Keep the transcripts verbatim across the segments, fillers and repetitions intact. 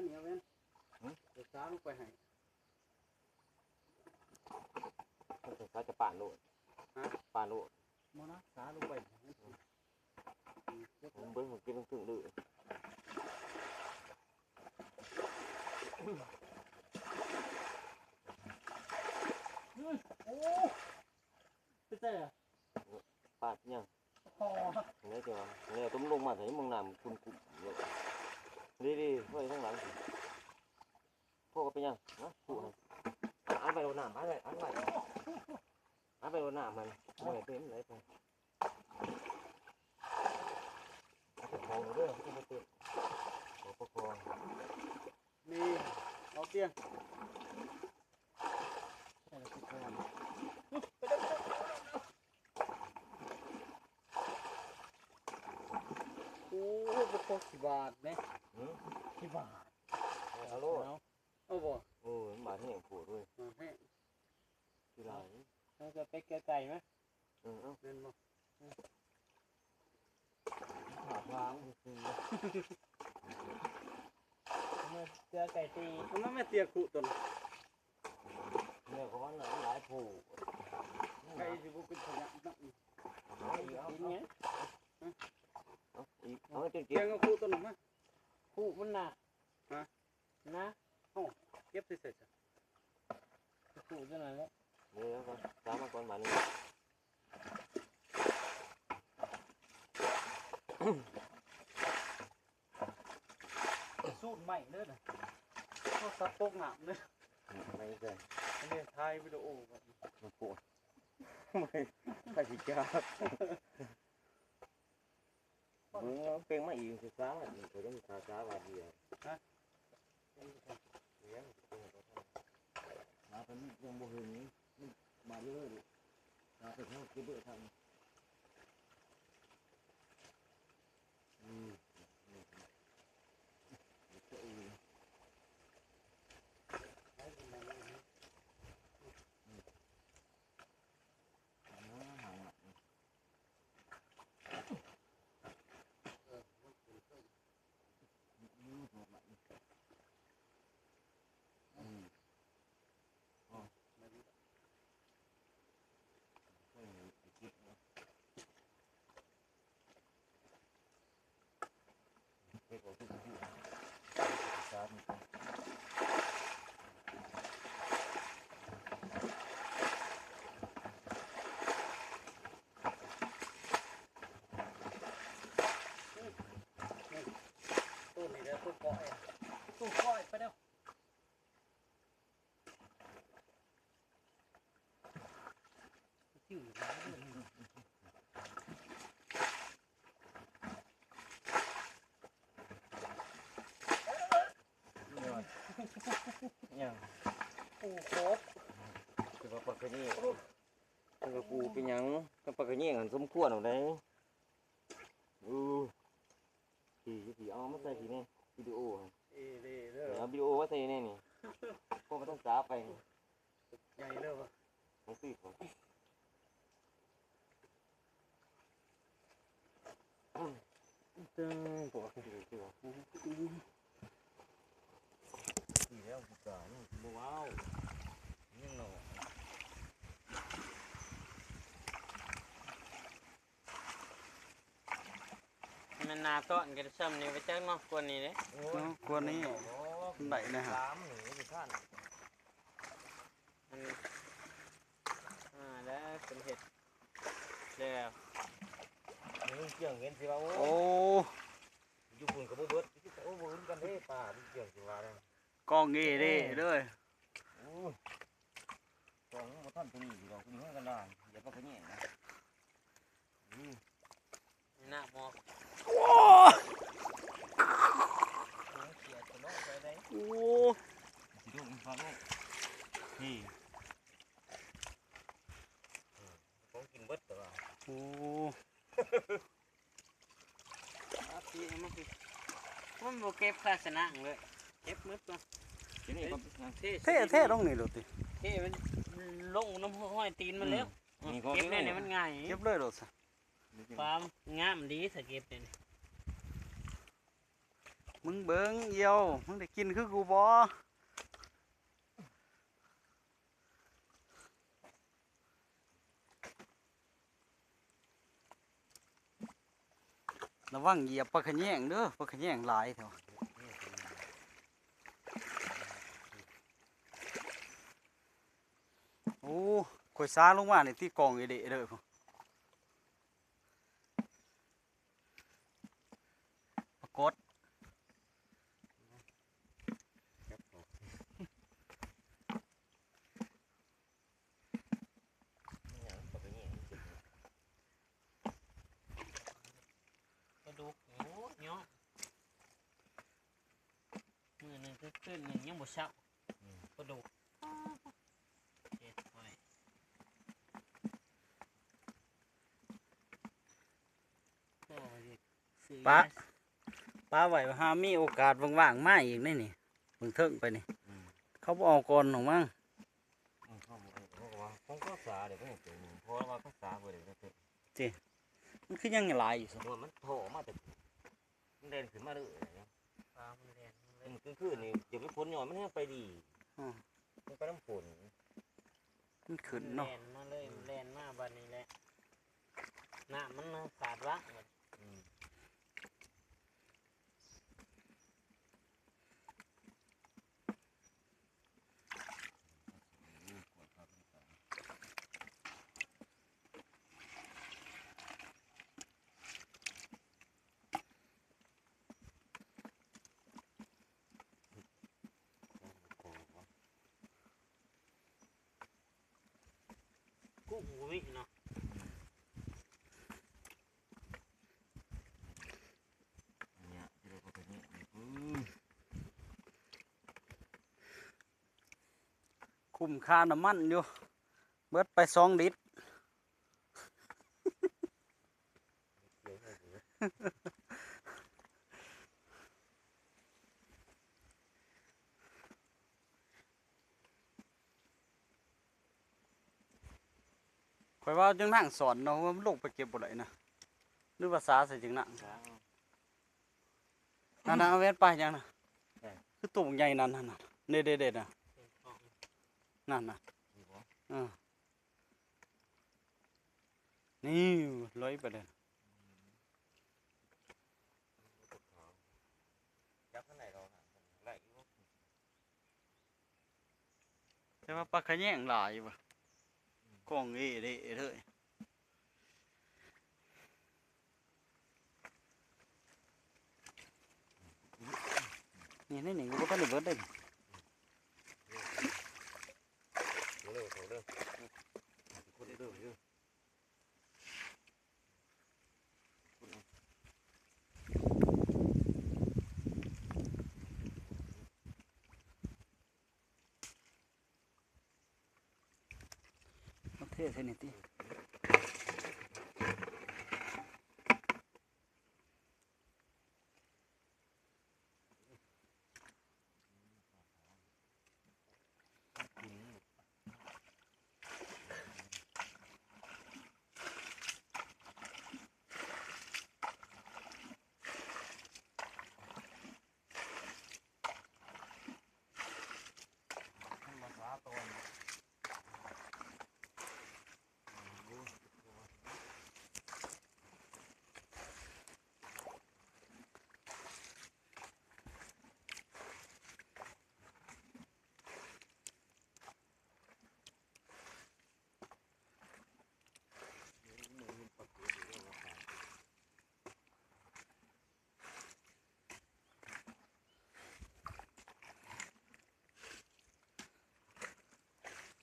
นี่เอาแว่น หึ เดี๋ยวสาลงไปให้ มันเป็นสาจะปานโลด ฮะ ปานโลด บ่นะ สาลงไปให้มัน ผมเบิ่งผมกินมันครึ่งเด้อ โอ้ เป็นไงอะ ปาดยัง อ๋อ แล้วจะว่าแล้วต้มลงมาใส่มึงน้ำคุณคุณเลย ดีดีๆ ไว้ข้างหลังสิ พวกก็เป็นยังนะ ผู้ให้ อันไปโดนน้ำ อันไป อันไป อันไปโดนน้ำมัน ไม่เต็มเลยไป เอาประคองเด้อ เอาประคอง นี่ เอาเตียง โอ้ เป็นพวกขี้บาดไหม หือ ขี้บาด เอาโลด เอา เอาบ่ โอ้ย มันบาดแห้งโพดเว้ย บาดแห้ง ขี้ลาย เราจะไปเกลือไก่ไหม เออ เอา เป็นบ่ ขาดวางคือ เกลือไก่ตี มันไม่เตียงคุตัวนั้น เนี่ยเขาว่าหนาหลายผู้ ไก่สิบ่เป็นขยะนะ เอาอีก เอา กินไง เอาอีก เอาให้จนเกลี้ เตี ย ย ง กับคุตัวนั้นมา คุมันหนัก ฮะ นะ โอ้ เก็บใส่ใส่ซะ คุตัวนั้นแหละ เดี๋ยวก่อน ตามมาก่อนบาดนี้ สูตรใหม่เด้อนะ โทรศัพท์ตกน้ำเด้อ ไม่ใช่ อันนี้ถ่ายวิดีโอก่อน มันปวด ไม่ ใครสิจ้า มึงเอาเพลงมาอีก สิฟ้า นี่เขาจะมีภาษาบาดเดียว ฮะ มาเป็นยังบ่เห็น มาเรื่อยๆ มาเป็นเท่าเก็บเบอร์ทัน อืม ต้นนี้แล้วต้นก้อยอะ ต้นก้อยไปแล้ว ยัง ปูโคตร คือว่าปลาขะเนียง คือว่าปูเป็นหยัง ก็ปลาขะเนียงหันสมควรเอาได้ อือ พี่ พี่เอามาใส่พี่นี่ วิดีโอ เอเด้อเด้อ เอาวิดีโอมาใส่นี่นี่ พวกมันต้องสาไปนี่ ใหญ่เลยวะ มันตีก่อน ตึง ปวด ตีแล้วกูกะนี่บ่ว้าว ยังหนอ มันนาต้อนกันซ้ำนี่ไปจักเนาะ กวนนี่เด้ โอ้ย เนาะ กวนนี่ โอ้ย ได้นะฮะ สามหนูสิท่าน มัน อ่า แล้วเป็นเห็ด แล้ว นี่เกี่ยงเห็นสิว่า โอ้ โอ้ อยู่พุ่นก็บ่เบิด โอ้ บ่อื่นกันเด้ ป่านี่เกี่ยงสิว่าเนี่ย กองเอเด้เด้อ โอ้ย กองบ่ทันตัวนี้ดอก ตัวนี้มันก็นาน อย่าไปขะแยงนะ อืม หน้าหมอก โอ้ เขียดจะลงไปได้ โอ้ สิลงฟ้าโลก นี่ ของกินเบิดตัว โอ้ เอาสิ เอามาสิ มันบ่เก็บภาชนะเลย เก็บหมดตัว ทีนี้ก็ เท เท เทลงนี่โลดติ เทมันลงน้ำห้อยตีนมันแล้ว อืม นี่ก็ เก็บเนี่ย เก็บ เนี่ยมันง่าย เก็บเลยโลดซะ ความงามดีสะเก็บเนี่ย นี่ มึงเบิ่งเอี่ยว มึงได้กินคือกูบ่ ระวังเหยียบปลาขะแยงเด้อ ปลาขะแยงหลายแท้วะ โอ้ ข่อยสาลงมานี่ติดกองอีเดะเลย ปรากฏ ปลาดุก โอ้ยเนาะ มื้อหนึ่งคือคืนหนึ่งยังบ่เช้า อืม ปลาดุก เจ็ดไว้ โอ้ย ปะ ปะไว้หามีโอกาสว่างๆมาอีกนี่นี่ เบิ่งเทิงไปนี่ อืม เขาบ่เอาก่อนหรอกมั้ง อืม เขาบอกว่า ของเขาสาเดี๋ยวเขาเห็นตัวหนึ่ง เพราะว่าเขาสาบ่ได้ก็เถอะ ติ มันคือยังหลายอยู่ซะ ว่ามันโผล่มาแต่ มันแล่นขึ้นมาเลยนะ ปลามันแล่น มันแล่น มันกลางคืนนี่ เดี๋ยวไปฝนหย่อนมันแห้งไปดี อ่า มันไปน้ำฝน มันขึ้นเนาะ แล่นมาเลย มันแล่นมาบัดนี้แหละ น้ำมันขาดวะ อืม กุ้งบ่มีเนาะ เนี่ย ที่เราก็ไปเนี่ย อืม คุ้มค่าน้ำมันอยู่ เบิดไปสองลิตร ข่อยว่าจั่งนางสอนเนาะ ว่ามันลงไปเก็บบ่ได้นะ หรือว่าสาใส่จั่งนาง นั่นนะ เอาแว่นไปยังนะ เออ คือตัวใหญ่นั่นน่ะ เด็ดๆๆ นะ นั่นน่ะ นี่บ่ เออ นี่ลอยไปเลย จับข้างในเราน่ะ ไหลอยู่ แต่ว่าปลาขะแยงหลายว่ะ กองเอเด้เลย นี่ นี่ นี่ กูก็ต้องได้เบิดได้ เอาเลย เอาเลย คนเด้อ มาเทใส่นี่ติ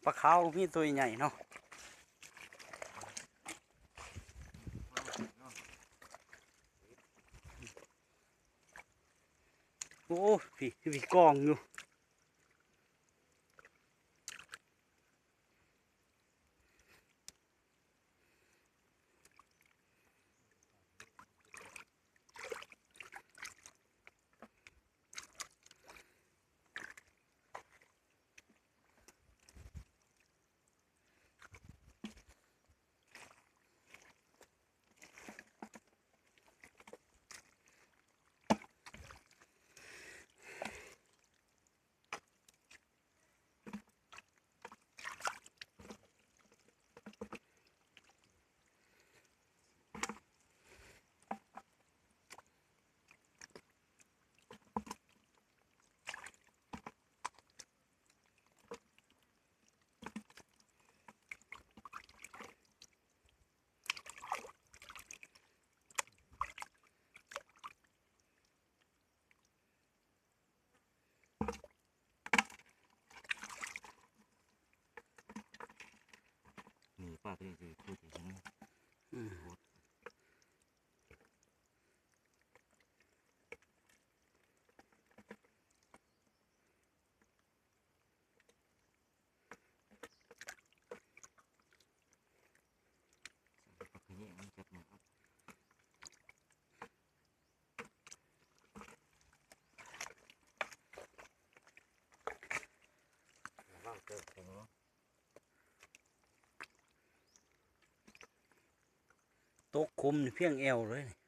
ปลาขาวมีตัวใหญ่เนาะ โอ้ พี่ พี่กองอยู่ เ ตัวนี้สิพูดถึง อืม ผักขะแยงมันจับหน่อยครับ ระวังเติมผง ตกขุมนี่เพียงแอวเลยนี่